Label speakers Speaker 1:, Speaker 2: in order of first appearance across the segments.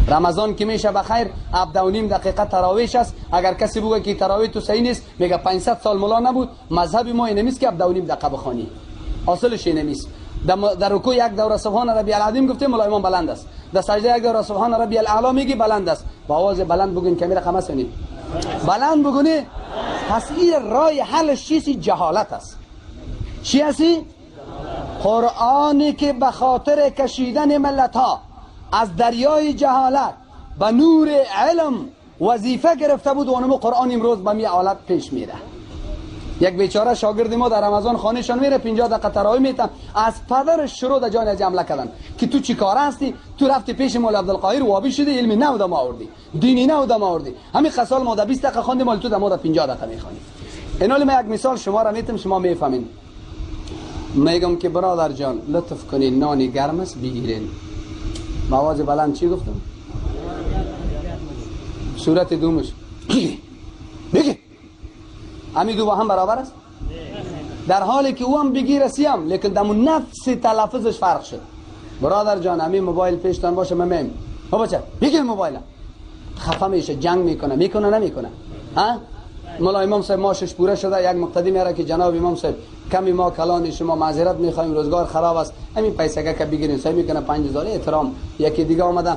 Speaker 1: رمضان که میشه بخیر 7.5 دقیقه تراویح است. اگر کسی بگه که تراویح تو صحیح نیست، میگه 500 سال ملا نبود. مذهب ما این نیست که 7.5 دقیقه بخوانی، اصلش این نیست. در رکوع یک دوره سبحان ربی العظیم گفته ملا امام بلند است، در سجده یک دوره سبحان ربی الاعلی میگی بلند است. با آواز بلند بگین کمی رقم است بلند بگونی. پس این راه حلش چیست؟ جهالت است. چی هستی؟ قرآنی که به خاطر کشیدن ملت ها از دریای جهالت به نور علم وظیفه گرفته بود، اونم قرآن امروز به می حالت پیش میره. یک بیچاره شاگرد ما در رمضان خانهشان میره، 50 دقیقه تراویح میته، از پدرش شروع در جان حمله کردن که تو چی کار هستی؟ تو رفتی پیش مولا عبدالقاهر وابی شدی، علم نو دم آوردی، دینی نو دم آوردی. همین خصال ما در 20 دقیقه خواندیم، مال تو در ما در 50 دقیقه میخوانی. اینال ما یک مثال شما را میتم، شما میفهمین. میگم که برادر جان لطف کنین نانی گرم است بگیرین. با آواز بلند چی گفتم؟ صورت دومش بگی بگی. همی دو با هم برابر است؟ در حالی که او هم بگی رسیم، لیکن دمو نفس تلفظش فرق شد. برادر جان همی موبایل پیشتان باشه، من میم بچه بگیر موبایل، خفه میشه، جنگ میکنه، میکنه نمیکنه. ها ملا امام صاحب ماشش پوره شده، یک مقتدی میاره که جناب امام صاحب کمی ما کلان شما معذرت میخوایم، روزگار خراب است، همین پیسه که بگیرین. صاحب میکنه 5000 احترام. یکی دیگه آمده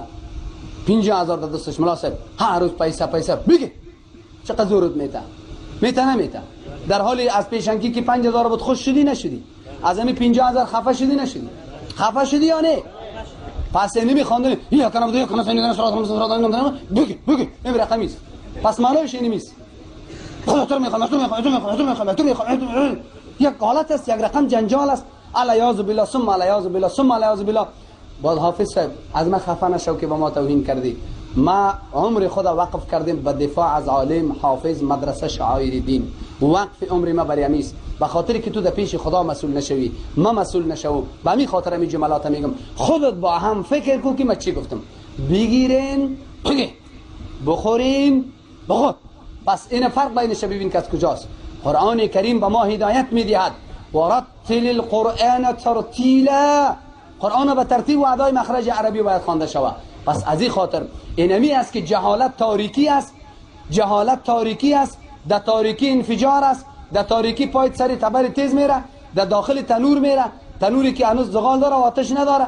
Speaker 1: 50000 داد دستش، ملا صاحب هر روز پیسه پیسه بگی، چقدر زورت میته میته نمیته. در حالی از پیشنکی که 5000 بود خوش شدی نشدی، از همین 50000 خفه شدی نشدی، خفه شدی یا نه؟ پس اینی میخواندن یا کنم دو کنم سنی سرات بگی بگی، این رقمی است. پس معنیش اینی نیست. خدا تو میخوام تو میخوام تو میخوام تو میخوام تو میخوام، یک حالت است، یک رقم جنجال است. الیاذ بالله ثم الیاذ بالله ثم الیاذ بالله. باز حافظ صاحب از من خفه نشو که با ما توهین کردی. ما عمر خدا وقف کردیم به دفاع از عالم، حافظ، مدرسه، شعائر دین. وقف عمر ما بر امیست، به خاطر که تو در پیش خدا مسئول نشوی، ما مسئول نشو. به همین خاطر همین جملات میگم. خودت با هم فکر کو که من چی گفتم. بگیرین بگی، بخورین بخور. پس این فرق بینش ببین که از کجاست. قرآن کریم به ما هدایت میدهد. ورتل القرآن ترتیلا. قرآن به ترتیب و ادای مخرج عربی باید خوانده شود. پس از این خاطر اینمی است که جهالت تاریکی است، جهالت تاریکی است، در تاریکی انفجار است، در تاریکی پایت سر تبر تیز میره، در داخل تنور میره، تنوری که هنوز زغال داره و آتش نداره،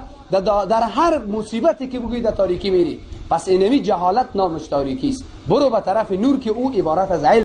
Speaker 1: در هر مصیبتی که بگویی در تاریکی میری. پس اینمی جهالت نامش تاریکی است. برو به طرف نور که او عبارت از علم.